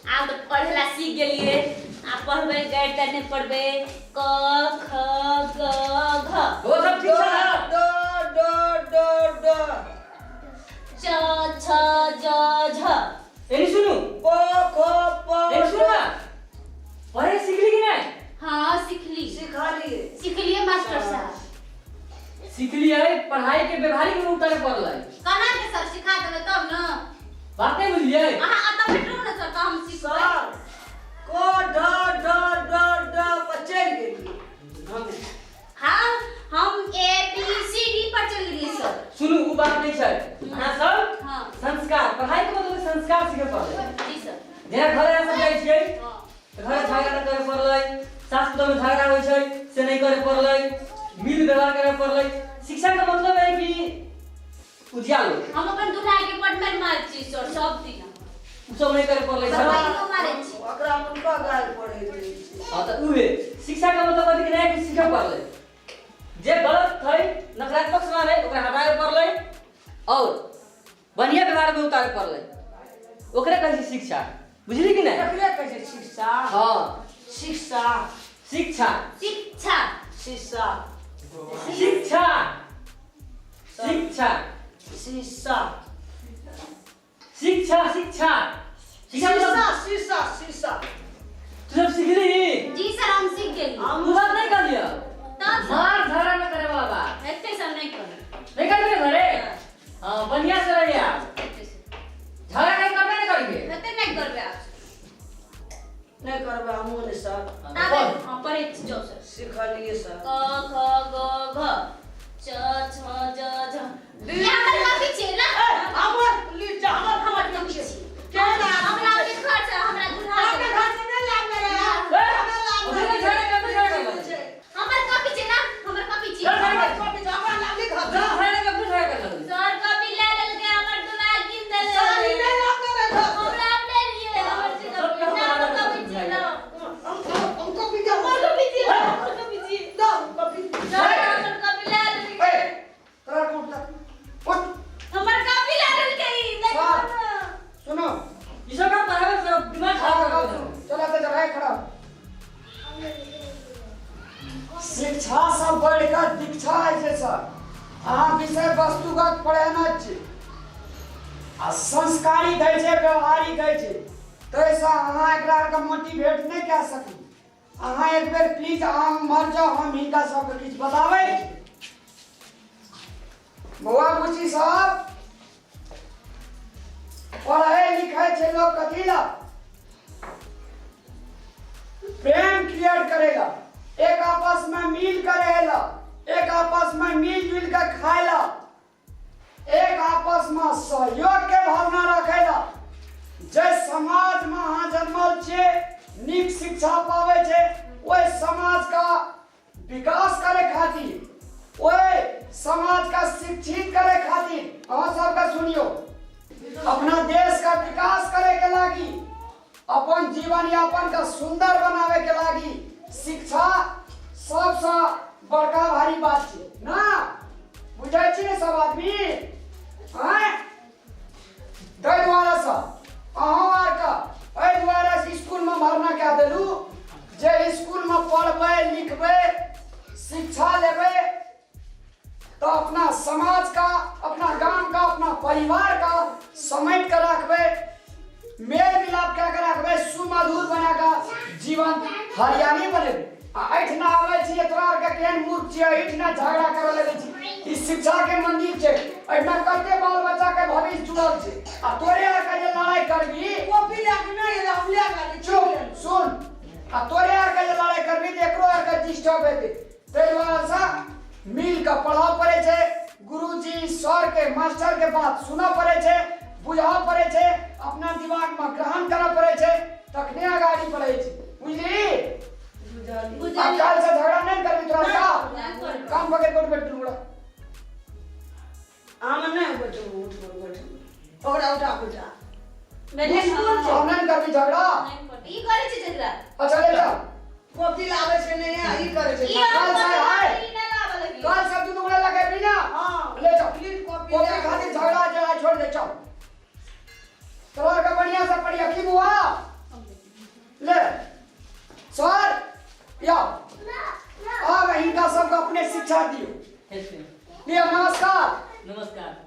आब तऽ पढ़े ला सीख गेलियै। आब पढ़बै, गारि तारि नहि पढ़बै। क ख ग घ। ओ सब ठीक छै ना? ड ड ड ड। च छ ज झ। एनी सुनू। प ख प। एनी सुनू ना, पढ़े सीखली कि नहीं? हाँ, सिखली। सिखलिए। सिखलिए मास्टर साहब। सीखलिए, पढ़ाई के व्यवहारिक में उतारे पड़लै। केना के सर, सिखा देबै तब ने। बात नहीं बुझलिए? अहाँ एतऽ बैठू ने सर, तऽ हम सिखबै। सर, क ढ ड ड ड पर चलि गेलियै हम। हाँ, हम ए बी सी डी पर चलि गेलियै सर। सुनू, उ बात नहीं छै। अहाँ सब संस्कार, पढ़ाई के मतलब संस्कार सीखे पड़लै। जी सर। जेना घरे अहाँ सब जाइ छियै तऽ घरे झगड़ा नहि करे पड़लै, सास पुतोह में झगड़ा होइ छै से नहीं करे पड़लै, मिल व्यवहार करे पड़लै। शिक्षा के मतलब है कि उजियालो। हम अपन दुल्हा के बड मारि मारै छी सर, सब दिन। उ सब नहीं करे पड़लै सर। दवाइयो मारै छी। ओकरा हुनका गारि पढ़ै रहै छै। हाँ, तऽ उहे शिक्षा के मतलब कथी कि नया किछु सीखे पड़लै, जे गलत है, नकारात्मक सामान है, ओकरा हटावे पड़लै और बढ़िया व्यवहार में उतारे पड़लै। ओकरे कहै छै शिक्षा, बुझली कि नहीं? एकरे कहै छै शिक्षा। हाँ। शिक्षा। शिक्षा। शिक्षा। शिक्षा। शिक्षा, शिक्षा। शीशा। शिक्षा, शिक्षा, शिक्षा मतलब शीशा, शीशा, शीशा। तू सब सीखली? जी सर, हम सीख गेली। तू बात नहीं कहलियो। तब सर। मार झगड़ा न करे वाला बात। एते सब नहीं करब। नहीं करबे घरे? हाँ, बढ़िया से रहिए आप। एते से। झगड़ा कहीं करबे नहीं करेंगे। एते नहीं करबे आप। नहि करबै हमहूँ नहि सर। ताबे हम पढ़ै छी, जाउ सर। सिखलियै सर। क ख ग घ च छ ज झ। ई हमर कॉपी छियै ना? ए, हमर लीचा, हमर। हमर कॉपी छियै। केना? हमरा अपने घर से हमरा दुल्हा अपने घर से नहि लाबने रहे। ए, हमरा लाबने ओकरे झगड़ा करबे, झगड़ा करबे। हमर कॉपी छियै ना? हमर कॉपी छियै। चल, हमर कॉपी छै, हमरा लाबली घर से। झगड़ा करबे, झगड़ा करबे। सर, कॉपी ले लेलकै, हमर दुल्हा कीन देले। साड़ी नहि लाबने रहे घर से। हमरा अपने रहियै, हमर से कॉपी ना, हमर कॉपी छियै ना। हम कॉपी दे। हमर कॉपी छियै, हमर कॉपी छियै। दे कॉपी। सर, हमर कॉपी ले लेलकै। ए, तोरा कोन उठता? उठ। हमर कॉपी ले लेलकै ई, देखो सर। ना। सुनो। ई सब काम पढ़ावे से दिमाग खराब खड़ा कर सुनो। चला तो जगह खड़ा। शिक्षा से बढ़िकर दीक्षा है छै सर। अहाँ विषय वस्तुगत पढ़ेना छी आ संस्कारी दै छै, व्यवहारिक दै छै, ताहिसँ अहाँ एकरा आरके मोटिवेट नहि कए सकी। अहाँ एक बेर प्लीज अहाँ उम्हर जाउ, हम हिनका सबके किछु बताबै छी। बौआ बुच्ची सब, पढ़ै लिखै छै लोक कथी ला? प्रेम क्रिएट करेला, एक आपस में मिल कर रहेला, एक आपस में मिल जुल कर खाएला, एक आपस में सहयोग के भावना रखेला। जे समाज में अहाँ जन्मल छियै, नीक शिक्षा पाबै छै, ओहि समाज का विकास करे खातिर, ओहि समाज का शिक्षित करे खातिर, अहाँ सबके सुनियो, अपना देश का विकास करे के लागी, अपन जीवन यापन का सुंदर बनावे के लागी शिक्षा सबसँ बड़का भारी बात छै ना। बुझै छी ने सब आदमी? आँय, ताहि दुआरेसँ अहूँ आरके एहि दुआरे इसकुलमे भरना कए देलहुँ जे इसकुलमे पढ़बै लिखबै, शिक्षा लेबै तो अपना समाज का, अपना गांव का, अपना परिवार का समेट कर रखबे, मेल मिलाप कए के रखबे, सुमधुर बना के जीवन हरियाली बनेबे। आ एहिठिना आबै छी, तोरा आरके केहन मूर्ख छियै, एहिठिना झगड़ा करऽ लगै छी। ई शिक्षा के मंदिर छै, एहिठिना कते बाल बच्चा के भविष्य जुड़ल छै आ तोरे आरके जे लड़ाई करबी। कॉपी लए के नहि एलै, हम लए के आबै। चुप, सुन, आ तोरे आरके जे लड़ाई करबी तऽ एकरो आरके डिस्टर्ब हेतै। ताहि दुआरेसँ मिल कऽ पढ़ऽ पड़ै छै, गुरुजी सर के मास्टर के बात सुनऽ पड़ै छै, बुझऽ पड़ै छै, अपना दिमागमे ग्रहण करऽ पड़ै छै, तखने अगाडि बढ़ै छै। बुझली? बुझलियै। आब काल्हि से झगड़ा नहि करबी तोरा साथ। नहि करबै। कान पकड़ि कऽ उठ बैठ दुनू। हम नहि बैठू, उठ बैठू, ओकरा उठा बैठा। स्कूल हम नहि करबी झगड़ा। ई करै छै झगड़ा। अच्छा, ले जाओ। कॉपी लाबै छै नहि आ ई करै छै। ई हम काल्हि से आय। ई नहि लाबऽ लगी। काल्हि से दुनू गोरा लगेबी ना? हाँ। ले जाओ। प्लीज कॉपी कॉपी खातिर झगड़ा जरा छोड़ दे। चल, तोरा के बढ़िया से पढ़िया की बुआ। साथ दियो। Thank you. लियो, नमस्कार। नमस्कार।